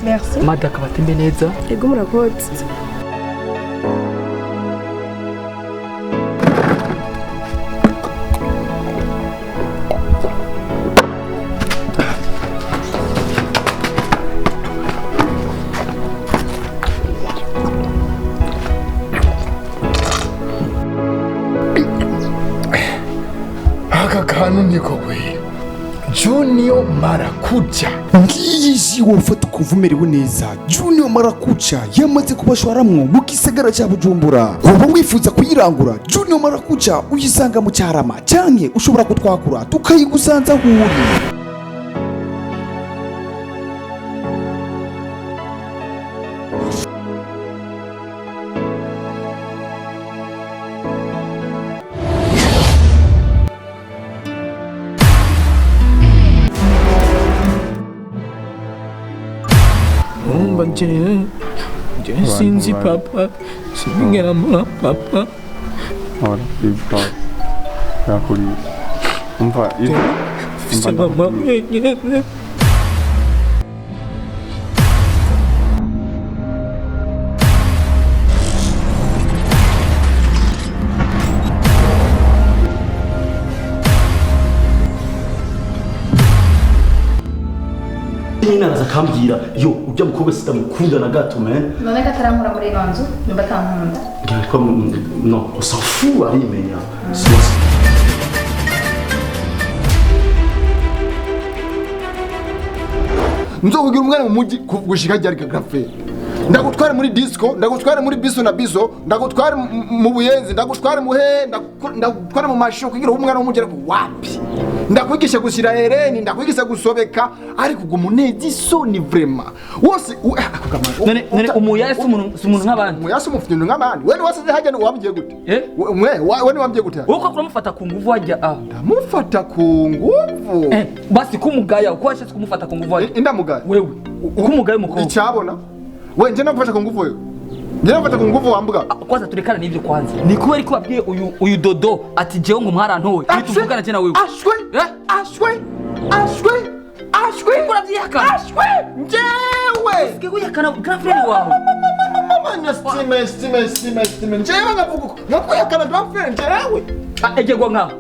Merci. Mada akabatembe neza. Ego, murakoze. Aka kantu niko kwera Junior Marakuja. Ngiyi ji wofata ukumva umerewe neza. Junior Marakuca yamaze kubashwaramwo mu gisagara cya Bujumbura. Woba wifuza kuyirangura, Junior Marakuca uyisanga mu Cyarama, canke ushobora kutwakura tukayigusanza aho uri. Umva, jewe sinzi papa, sinigera mbona papa. Ora, iva yakuriye. Umva, iva. Mfise mama wenyene. Nyine araza akambwira yo ujya mukobwa sitamukunda na gato, man. None ko atarankura muri ino nzu, nimba atankunda? Ngira ko non, on s'en fout, arimenya. Nzokugira umwana mu mujyi gushika ryari gafe? Ndagutwara muri disco, ndagutwara muri biso na biso, ndagutwara mu buyenzi, ndagutwara mu he, ndagutwara mu masho kugira umwana w'umujyi, ariko wapi? Ndakwigisha gushyira hereni, ndakwigisha gusobeka, ariko ubwo munezi isoni vraiment wose ako kamaro. None umuyaya si umuntu nk'abandi? Umuyasi umufite nk'abandi. Wewe wasize hajya wambwiye gute? Eh? Mwe, wewe wambwiye gute? Wowe ko uramufata ku nguvu wajya ah. Ndamufata ku nguvu? Eh, basi kumugaya uko washatse kumufata ku nguvu wajya. Indamugaye? Wewe ukumugaya umukobwa. Icyabona we nje nagufasha ku nguvu, wewe nje nagufata ku nguvu wambwa? Ah, kwanza turekana n'ibyo kwanza. Ni kubera ko wabwiye uyu Dodo ati jewe ngo mwarantoye. Ibi tuvugana je na wewe. Ashwe! Eh? Ashwe! Ashwe! Ashwe! Uriko uravyihakana. Ashwe! Njyewe! Usigaye wihakana grand frère wawe. Mama, stime stime stime stime, njyewe nkavuga uko nkakwihakana grand frère njyewe? Ah, egegwa nkaho.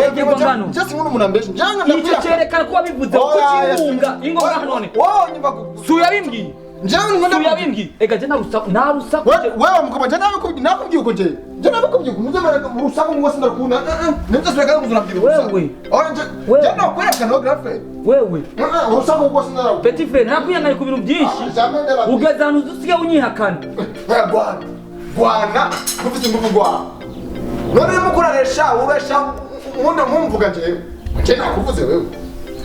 Egegwa ngano. Njye sinkunda umuntu ambesha njyewe. Icyo Ndakwihakana. cyerekana ko wabivuze kukimunga ingo ngaha none. Wowe nyumva ku Si uyabimbwiye. Njyewe nkunda Si uyabimbwiye. Ega je nta rusaku. Wewe mukobwa, njye nabikubwiye, nakubwiye uko njye nabikubwiye uko mujye mara urusaku ngo sindakunda. Nibyo sireka kuzurabwira. Wewe. Oya, nje Wewe. njye nakwerekana grand frère. Wewe. Urusaku ngo sindakunda. Petit frère, nakwihanganye ku bintu byinshi. Jamais de la vie. Ugeze ahantu usigaye unyihakana. Oya, gwana gwana, ufite ingufu, gwana. None urimo kuraresha, uresha ubundi mumvuga njyewe, njye nakuvuze wewe?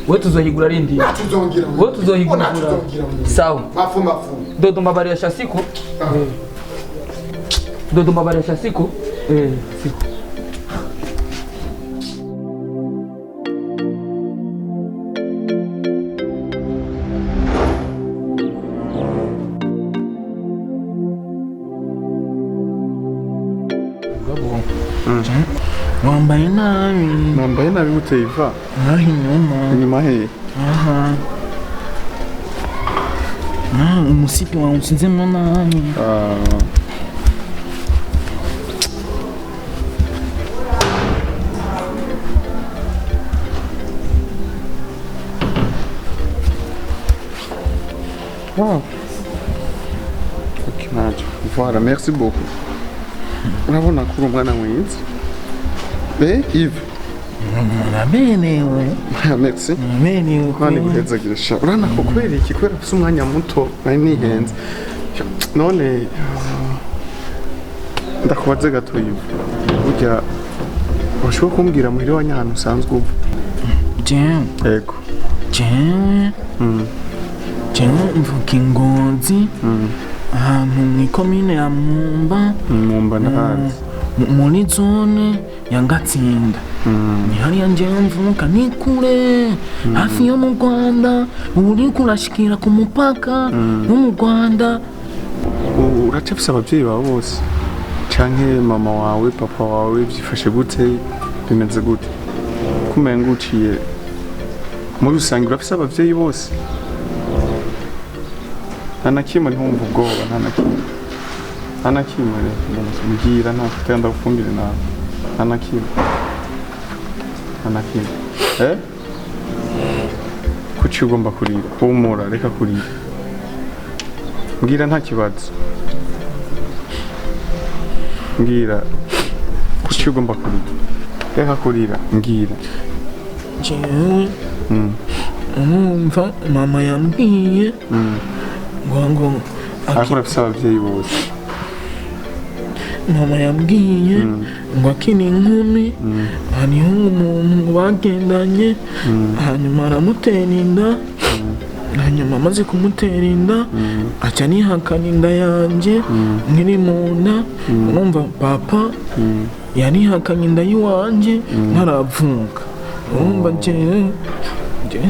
Wewe tuzohigura rindi. Ntacyo. Wewe tuzohigura. Ntacyo. Sawa. Mafu mafu. Dodo, mbabarira siko. Dodo, mbabarira siko. Eh, siko. Wambaye nabi. Nambaye nabi gute, Iva? Ngaho inyuma. Inyuma he? Aha. Ah, umusipi wawe unsizemo nabi. Ah. Wow. Ok, ntacyo. Voilà, merci beaucoup. Urabona ko uri umwana mwiza. Eh, Yves. Uraberewe. Merci. Uraberewe. Imana iguhezagire sha. Urabona ko kubera iki? Kubera ufise umwanya muto, nari nihenze. None ndakubaze gato, Yves. Burya urashobora kumbwira muhira iwanyu ahantu usanzwe uva? Jewe? Yego. Jewe mvuka i Ngozi, ahantu mu ikomine ya Mwumba. Mwumba ndahazi. Muri zone ya Gatsinda ni hariya njyewe mvuka, ni kure hafi yo mu Rwanda, uriko urashikira ku mupaka wo mu Rwanda. Uracafise abavyeyi bawe bose canke mama wawe, papa wawe, vyifashe gute, bimeze gute? Kumenga uciye muri rusange urafise abavyeyi bose? Nta na kimwe, ntiwumve ubwoba, nta na kimwe, nta na kimwe. Rero mbwira, nta mfite, ndagufumbire nawe, nta na kimwe, nta na kimwe. Eh, kuki ugomba kurira? Humura, reka kurira, mbwira, nta kibazo, mbwira kuki ugomba kurira, reka kurira, mbwira. Jewe urumva mama yambwiye ngo Ariko urafise abavyeyi bose? Mama yambwiye ngo akina inkumi hariho umuntu ngo bagendanye, hanyuma aramutera inda, hanyuma amaze kumutera inda aca anihakana inda yanjye nkiri mu nda. Urumva papa yarihakanye inda y'iwanjye ntaravuka. Urumva jewe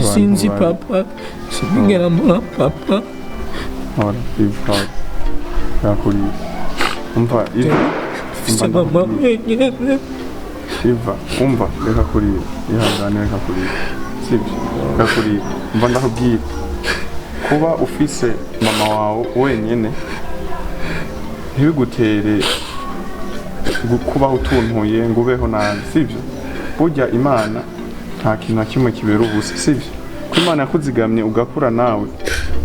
sinzi papa, sinigera mbona papa. Ora iva, rakurira, umva iva. Mfise mama wenyine. Iva, umva, reka kurira, ihangane, reka kurira, sibyo? Reka kurira, umva, ndakubwira, kuba ufise mama wawe wenyene ntibigutere kubaho utuntuye ngo ubeho nabi, sibyo? Burya Imana nta kintu na kimwe kibera ubusa, sibyo? Ko Imana yakuzigamye ugakura nawe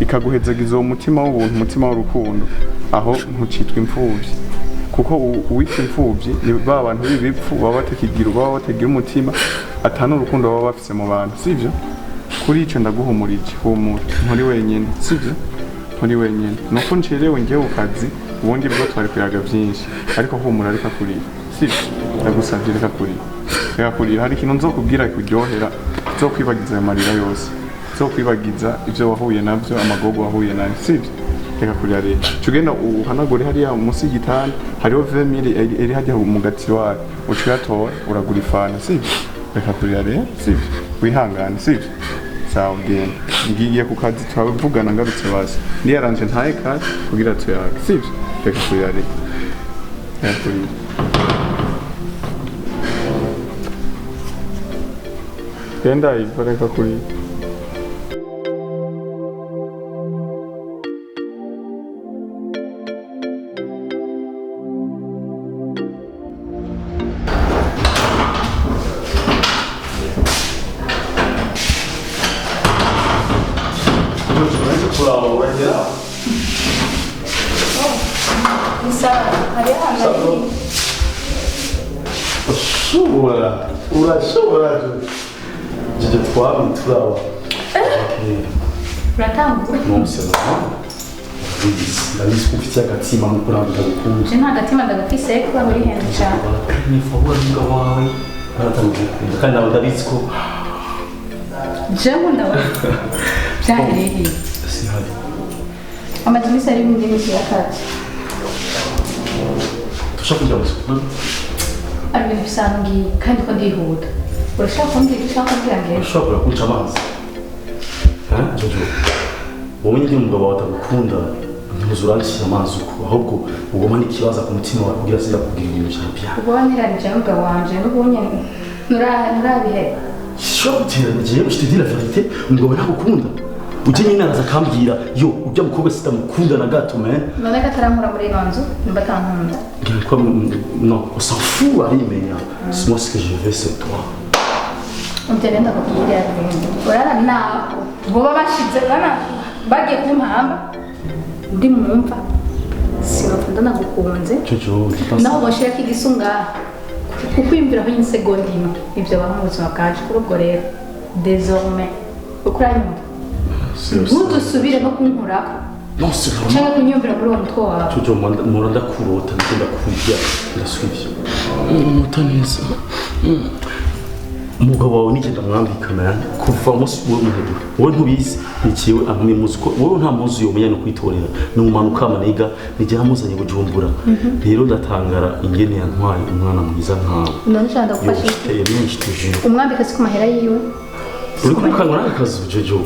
ikaguhezagiza uwo mutima w'ubuntu, umutima w'urukundo, aho ntucitwa imfubyi, kuko uwitwa imfubyi ni ba bantu b'ibipfu baba batakigira, baba batagira umutima, atanu urukundo baba bafise mu bantu, sibyo? Kuri ico ndaguhumurije, humura, nturi wenyine, sibyo? Nturi wenyine. Nuko ncerewe ngiye ku kazi, ubundi bwo twari kuyaga byinshi, ariko humura, reka kurira, sibyo? Ndagusavye, reka kurira, reka kurira. Hari ikintu nzokubwira kuryohera, nzokwibagiza ayo marira yose, nzokwibagiza ibyo wahuye nabyo, amagogo wahuye nayo, sibyo? Reka kurira rero. Ca ugenda uhanagure hariya munsi y'igitanda, hariho 20 mille iri hajya mu gatiwari, uca uyatora uragura ifana, sibyo? Reka kurira rero, sibyo? Wihangane, sibyo? Sawa, ugenda, ngiye ku kazi, turabivugana ngarutse. Basi niyaranje ntaye kazi kugira tuyage, sibyo? Reka kurira rero, reka kurira. Genda iva, reka kurira. Gusa hari ahantu ari. Ushobora, urashobora Jojo, twamye turaba. Uratanguye. Non, c'est normal. Ndabizi, ndabizi ko ufite agatima nkuko nawe ndagukunda. Je nta gatima ndagafise kuba muri henze cyane. La première fois ubona umugabo wawe baratangiye gukunda, kandi nawe ndabizi ko Je nkunda we byahereye. Sihari. Amaze iminsi ari mu ndimi y'akazi. Dushaka kujya mu isoko. Ari ibintu bisanzwe kandi ko ndihuta. Urashaka kumbwira icyo ushaka kumbwira ngende? Ushobora kunca amazi. Hein, Jojo, wowe nyine umugabo wawe atagukunda, ntuzi uranshyira amazi uko, ahubwo uguma n'ikibazo ku mutima wawe kugira sinza kubwira ibintu bya bya. Ubwo wanirarije n'umugabo wanje n'ubunye nturabiheba. Ushobora gutera jewe, je te dis la vérité, umugabo ntagukunda. Ujye nyine araza akambwira yo ujya mukobwa sitamukunda na gato, man. None ko atarankura muri ino nzu nimba atankunda? Quoi, non, on s'en fout, arimenya. Moi, ce que je veux, c'est toi. Umva rero ndakubwira, urara naho boba bashize bana bagiye kumpamba ndi mwumva sinopfa ndanagukunze. Jojo, dis pas ça. Naho boshirako igisu ngaha kukwiyumviraho insegonda imwe ibyo baho mu buzima bwacu. Kuri ubwo rero, désormais, uko uranyumva, ntudusubire no kunkurako Non, c'est vraiment. canke kunyumvira muri uwo mutwe wawe. Jojo, mpora ndakurota, ndiko ndakurya, ndasubira. Umuta neza. Umugabo wawe nigenda ndamwambika, man. Kuva umunsi wowe muhebura. Wowe ntubizi, ni jewe amwe muzi ko wowe nta muzi yomenya no kwitorera. Ni umumanuka maniga, nije namuzanye Bujumbura. Rero ndatangara ingene yantwaye umwana mwiza nkawe. None ushaka Yo, ndagufasha iki? je t'aime, je te jure. Umwambika si ku mahera yiwe. Uri kumukangura n'akazu, Jojo.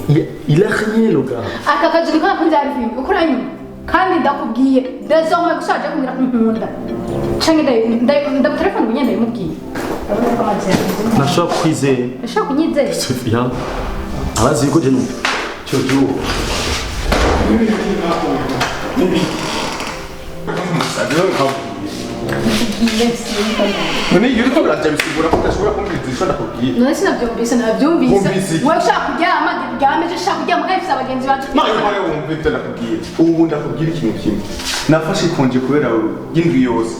Il a rien, le gars. Aka kazu niko nakunze Alvin, uko uranyumva? Kandi ndakubwiye, désormais gushaje kumbwira ko nkunda canke ndagutelefone ubu nyene ndabimubwiye. Urabona ko amazi yagenze. Nashobora kukwizera. Ushobora kunyizera. Ya. Arazi yuko je Jojo. None iyo uriko urajya bisigura ko udashobora kumviriza ico ndakubwiye. None sinabyumvise, nabyumvise. Wumvise iki? Wowe ushaka kuryama, ryame, je ushaka kuryama kandi mfise abagenzi bacu. Nawe mpore wumva ibyo ndakubwiye. Ubu ndakubwira ikintu kimwe. Nafashe ikonje kubera y'indwi yose.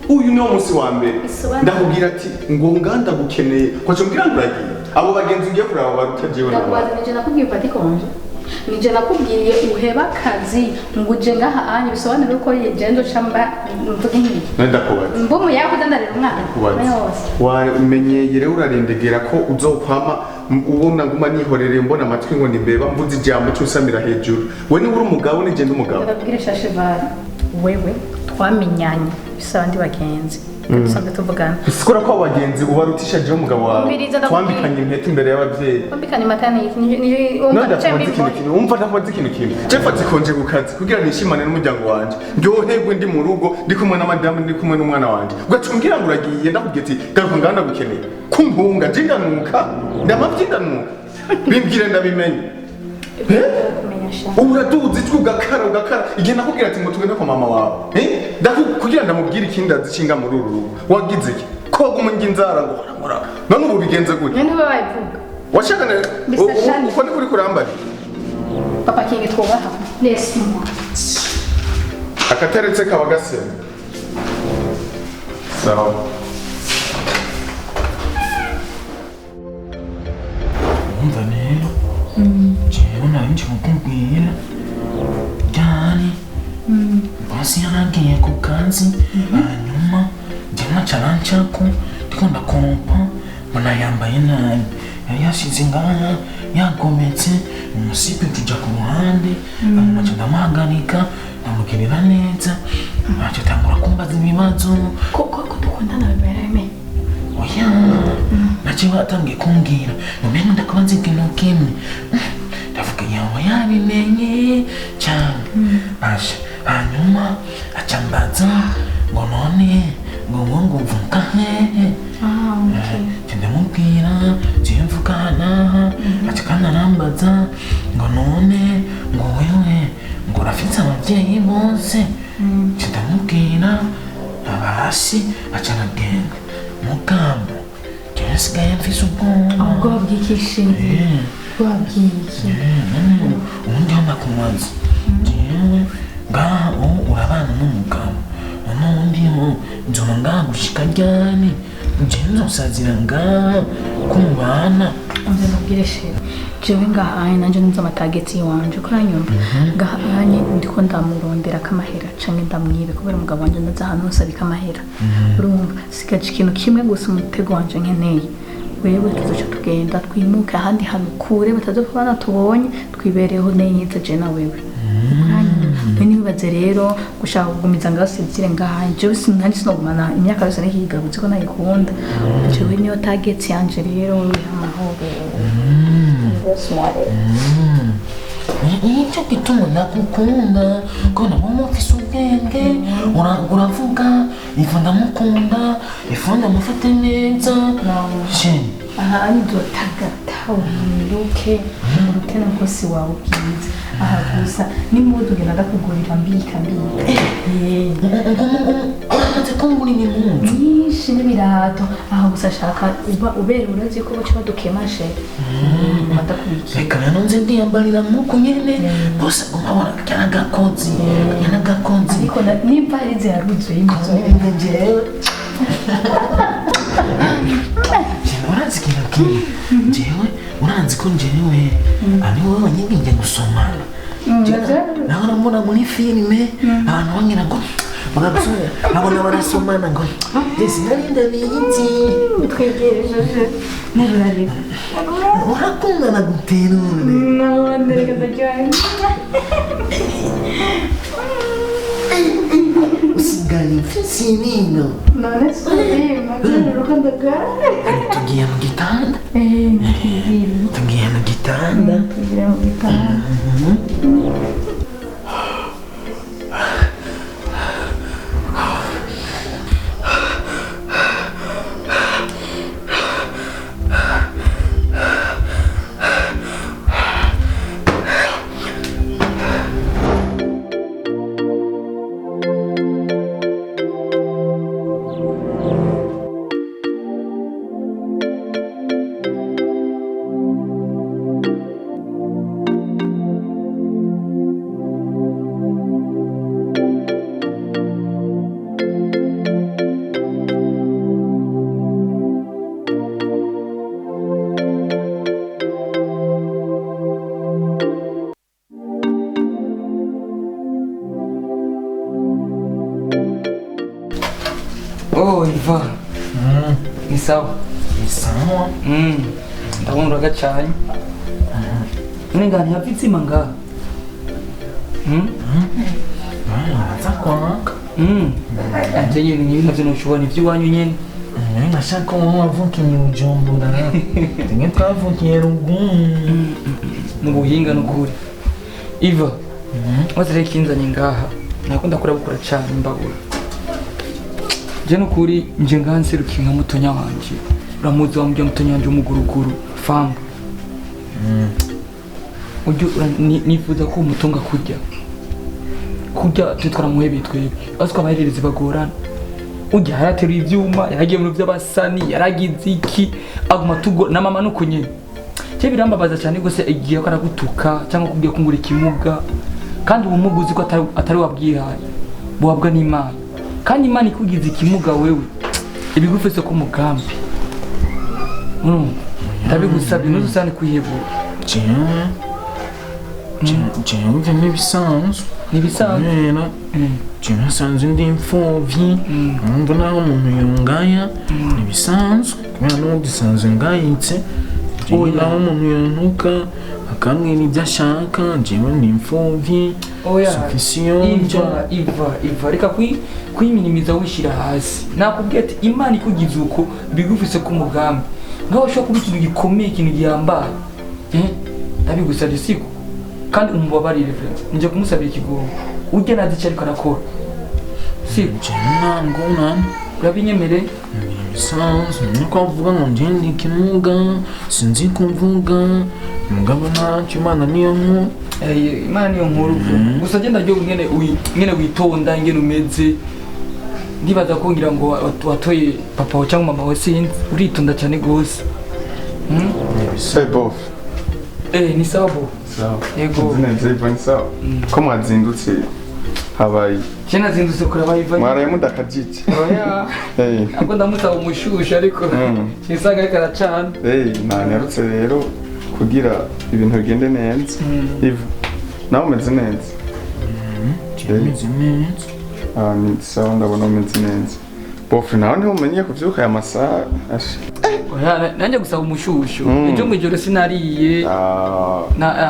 Uyu niwo munsi wa mbere. Bisobanura. Ndakubwira ati ngo nganda gukeneye. Kwaca mbwira ngo uragiye. Abo bagenzi ugiye kuraba baruta jewe nawe. Ndakubaza, nije nakubwiye ufate ikonje? Nije nakubwiye uheba akazi ngo uje ngaha anye? Bisobanura ko je nzoca mba mvuge nk'iyi None ndakubaza. mbumu yawe kudandarira umwana Kubaza. umwanya wose. Wamenyeye rero urarendegera ko uzokwama ubona nguma nihorereye mbona amatwi ngo nimbeba mvuze ijambo cyusamira hejuru. We niba uri umugabo nije ndi umugabo. Ndababwira shashevara, wewe twamenyanye bisa abandi bagenzi dusanzwe tuvugana. Bisigura ko abo bagenzi ubarutisha jewe umugabo wawe. Umviriza, ndakubwira. Twambikanye impeta imbere y'ababyeyi. Wambikanye amata ni iki? None ndakubaza ikintu kimwe, wumva ndakubaza ikintu kimwe. Je mfata ikonje ku kazi kugira nishimane n'umuryango wanje. Ndyoherwe ndi mu rugo, ndi kumwe na madamu, ndi kumwe n'umwana wanje. Ugaca umbwira ngo uragiye, ndakubwiye ati garuka ngaha ndagukeneye. Kumpunga, je ndanuka, ndamavyi ndanuka. Bimbwire ndabimenye. Kumenya sha. Ubu uraduza ijwi ugakara ugakara. Igihe nakubwira ati ngo tugende kwa mama wawe. Kugira ndamubwire ikindi azicinga muri uru rugo. Wagize iki? Koga umungi inzara ngo horamora. None ubu bigenze gute? None uba wabivuga. Washaka na Mr. Shani. uko ni kuri kurambara. Papa King twubaha. Laisse-moi. Akataretse kaba gasema. Sawa. Umva rero, jewe nari nje kukubwira ryari bosi yaragiye ku kazi, hanyuma njye nkaca arancako ndiko ndakoropa mbona yambaye nabi, yari yashize ngaha yagometse umusipi tuja ku ruhande, hanyuma nca ndamuhagarika ndamugirira neza, aca atangura kumbaza ibibazo. Ko dukundana bimera bimwe. Oya, naciye batangiye kumbwira ngo mbega ndakubaza ikintu kimwe, ndavuga yawe yabimenye cyane asha, hanyuma aca ambaza ngo none ngo mvuka hehe? Nca ndamubwira jewe mvuka aha n'aha, aca kandi arambaza ngo none ngo wewe ngo urafise abavyeyi bose? Nca ndamubwira abasi, aca aragenda. Mugabo jewe nsigaye mfise ubwoba. Ubwoba bw'ikishingi. Ubwoba bw'iki? None ubundi ho ndakubaza, jewe ngaha ubu urabana n'umugabo, none ubundi ho nzoba ngaha gushika ryari? Jewe nzosazira ngaha ko mubana? Umve mubwire sheri, jewe ngaha anye nanje nzi amatageti iwanje ko uranyumva. Ngaha anye ndiko ndamurondera kamahera canke ndamwibe kubera umugabo wanje ndaza ahantu hose abika amahera. Urumva sigaje ikintu kimwe gusa, umutego wanje nkeneye. Wewe tuzoca tugenda twimuke ahandi hantu kure batazopfa banatubonye, twibereho neza je na wewe. Uranyumva? Ntibibaze rero gushaka kugumiza ngaho sinzire ngaha, jewe nanje sinogumana imyaka yose nihiga uzi ko nayikunda. Jewe niyo target yanje rero, wewe amahoro. Laisse-moi rero. Nicyo gituma ndagukunda ko nabona ufise ubwenge, uravuga ifu ndamukunda, ifu ndamufate neza sheni. Aha ndotagata uhinduke uruke n'umukozi wawe ubwiza aha gusa n'impuzu ugenda ndakugurira mbika mbika. Uramaze kungurira impuzu nyinshi n'ibirato, aha gusa ashaka uba ubera urazi ko baca badukemashe badakubikiye. Reka rero nze ndiyambarira nk'uku nyene bose nguma karagakozi karagakozi. Ariko nimba hari inzira yaruzuye impuzu. Jewe urazi ikintu kimwe, jewe urazi ko jewe ari wowe wanyigije gusomana. Naho mbona muri filime abantu bangira ngo bagasoma, nkabona barasomana ngo sinari ndabizi. Twegereje nurarira. Urakundana guterure. Nabandi reka ndaryohe. Usigaye ufise ibintu. None suzima urukundo rwawe. Tugiye mu gitanda. Tugiye. Tugiye mu gitanda. Tugiye mu gitanda. Iva. Ni sawa. Ni sawa. Ndabona uragacanye. None ngaha ntihava izima ngaha. Araza kwaka. Anje nyene nibi navyo noshobora ivy'iwanyu nyene. Nashaka wowe wavukiye Bujumbura, rimwe twavukiye ruguru. N'ubuhinga n'ukuri. Iva. Maze rero ikinzanye ngaha nakunda kurabukura cane imbabura. Je n'ukuri nje ngaha nserukiye nka mutonya wanje. Uramuzi wa murya mutonya wanje w'umuguruguru famba. Ujya nifuza ko umutunga kurya. Kurya twe twaramuhebeye twebwe. Azi ko abahererezi bagorana. Ujya yarateruye ivyuma, yaragiye mu vy'abasani, yaragize iki, aguma tugo na mama nuko nyene. Je birambabaza cyane gose igihe ko aragutuka cyangwa kubwiye kungura ikimuga. Kandi ubumuga uzi ko atari wabwihaye. Buhabwa n'Imana. Kandi Imana ikugize ikimuga wewe ibigufise ko mugambi. Ndabigusabye ntuzusane kwihebura. Jewe jewe ivyo n'ibisanzwe. Nibisanzwe. Kubera jewe nsanzwe ndi imfuvyi, numva naho umuntu yungaya ntibisanzwe, kubera n'ubundi nsanzwe ngayitse. Jewe Oya. naho umuntu yontuka akambwira ibyo ashaka, jewe ndi imfuvyi. Oya. Sufise iyo nja. Iva, Iva, Iva, reka kwiminimiza wishyira hasi. Nakubwiye ati Imana ikugize uko bigufise ku mugambi. Ngaho ushobora kuba ikintu gikomeye, ikintu gihambaye. Ndabigusabye siko. Kandi umubabarire vraiment. Nje kumusabira ikigongo. Ujya nazi icyo ariko arakora. Siko. Jewe nta ngorane. Urabinyemereye? Ibisanzwe niko avuga ngo njye ndi ikimuga, sinzi kuvuga, mugabo ntacyo, Imana niyo nkuru. Imana niyo nkuru. Gusa genda ryo ngene ngene witonda ngene umeze. Ndibaza ko ngira ngo watoye papa wawe cyangwa mama wawe sinzi. Uritonda cyane gose. Eh bof. Ni sawa bo. Sawa. Yego. Neza Iva, ni sawa. Ko mwazindutse habaye? Je nazindutse kuraba Iva. Mwaraye mudakajije. Oya. Ntabwo ndamusaba umushusho ariko nisanga ariko aracana. Nanyarutse rero kugira ibintu bigende neza. Iva, nawe umeze neza? Meze neza. Ah, ni sawa, ndabona umeze neza. Bof, nawe ntimumenye kuvyuka aya masaha. Asha. Oya, nanjye gusaba umushusho. Ejo mw'ijoro sinariye.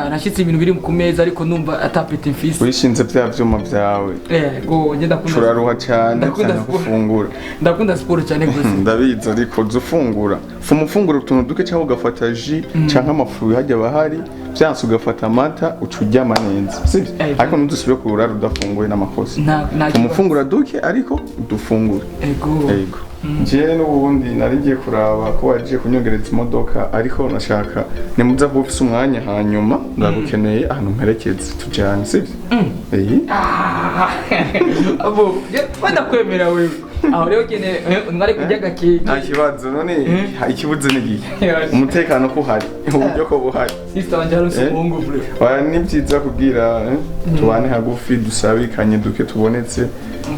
Nashyitse ibintu biri ku meza ariko numva atapete mfise. Wishinze vya vyuma vyawe. Yego, njye ndakunda. Turaruha cyane Ndakunda cyane siporo. gufungura. Ndakunda siporo cyane gose. Ndabizi ariko uza ufungura. Fuma ufungura utuntu duke cyangwa ugafata ji cyangwa amafu hajya bahari, vyanse ugafata amata uca uryama neza. Sivyo? Ariko ntudusubire kurara udafunguye n'amakosa. Nta Fuma kibazo. ufungura duke ariko udufungure. Ego. Yego. Jewe n'ubundi nari ngiye kuraba ko wagiye kunyongereza imodoka, ariko nashaka nimuza kuba ufise umwanya hanyuma ndagukeneye ahantu mperekeze tujyane, sivyo? Abo, wenda kwemera wewe. Aho rero kene mwari kurya gakeke. Nta kibazo none ikibuze ni igihe. Umutekano ko uhari, uburyo ko buhari. Sister wanje haronse umuhungu bro. Oya, ni byiza kubwira tubane hagufi dusabikanye duke tubonetse,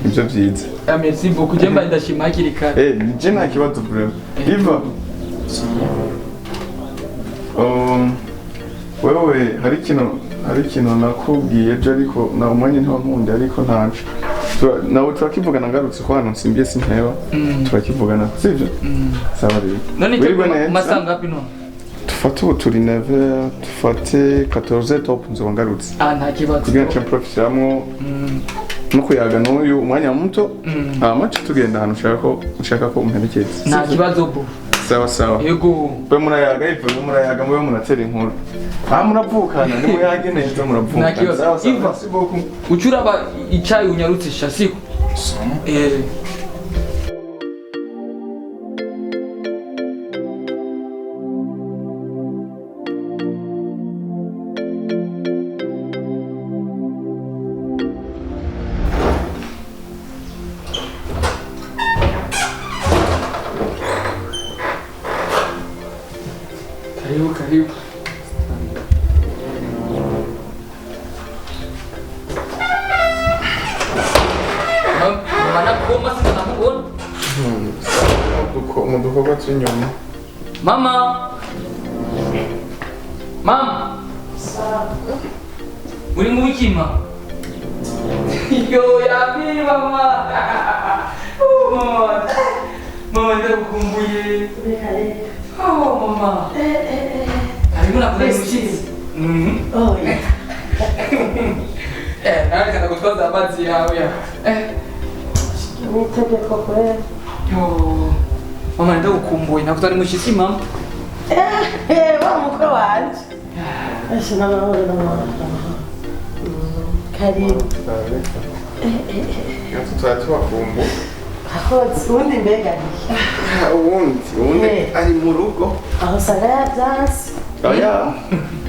nibyo byiza. Ah, merci beaucoup. Je mba ndashima hakiri kare. Je nta kibazo bro. Iva. Wewe hari ikintu nakubwiye ejo ariko na umwanya ntiwankunde ariko ntaco. Nawe turakivugana ngarutse ko hano nsimbiye sinteba. Turakivugana, sivyo? Sawa rero. None Wirirwe neza. masaha ngapi none? Tufate ubu turi 9h, dufate 14h top nzoba ngarutse. Ah, nta kibazo. Kugira nce mprofitiramo no kuyaga n'uyu umwanya muto, hama tuce tugenda ahantu ushaka ko umperekeza. Nta kibazo bro. Sawa sawa. Yego. Mbe murayaga ivo, mbe murayaga mube muratera inkuru. Ah, muravukana, nimuyage neza muravukana. Nta kibazo. Sawa sawa. Iva. Merci beaucoup. Ucuraba icayi unyarutse sha siko. Karibu, karibu. Mama nakoma sinamubona. Mu dukorwa tw'inyuma. Mama. Mama. Uri mu biki ma? Yo, yapi mama. Oh, mama. Mama, ndagukumbuye. Oh, mama. Harimo nakuzanira umushyitsi. Oya. Eh, nawe reka ndagutwaza amazi yawe ya. Eh. Nitegeko kweli. Yo. Mama, ndagukumbuye. Nakuzanira umushyitsi, mama. Eh, wa mukwe wanje. Asha n'amahoro n'amahoro n'amahoro. Karibu. Natwe tuba tubakumbu. Akoze ubundi mbega ni. Ubundi ari mu rugo. Aho usanga yavyanse. Oya.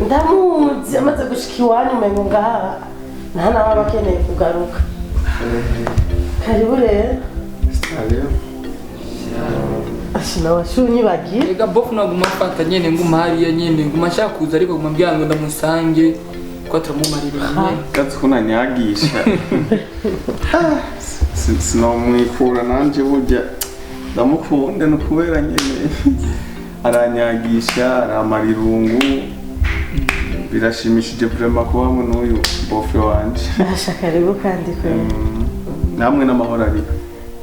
Ndamuzi amaze gushika iwanyu umengo ngaha. Nta nawe aba akeneye kugaruka. Karibu rero. Ariyo. Asha nawe ashunyibagiye. Ega bofu naguma mfata nyene nguma hariya nyene nguma nshaka kuza ariko nguma mbwira ngo ndamusange ko turamumarira nyene. Gatsi kunanyagisha. Sinomwikura nanje burya ndamukunda ni ukubera nyene aranyagisha aramara irungu birashimishije vraiment kuba hamwe n'uyu bofe wanje. Asha karibu kandi kweli. Namwe n'amahoro ariko?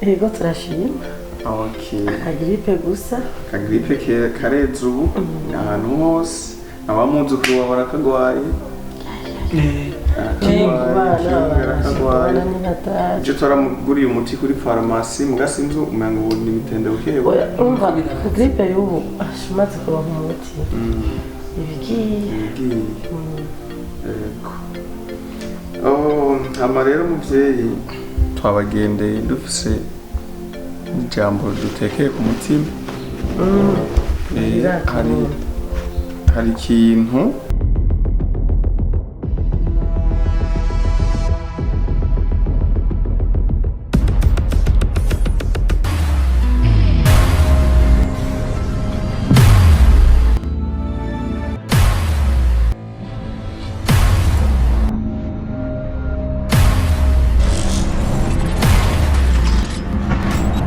Yego, turashima. Okay. Akagiripe gusa. Akagripe kareze ubu ahantu hose, abamuzukuru wawe barakagwaye. Abana ni hatari. Icyo twaramuguriye umuti kuri farumasi muga sinzi umengo ubu ni ibitende buke. Oya, umva gripe y'ubu asha umaze kuronka umuti ibigiye. Ibigiye. Yego. Oh, hama rero muvyeyi twabagendeye dufise ijambo dutekeye ku mutima. Hari ikintu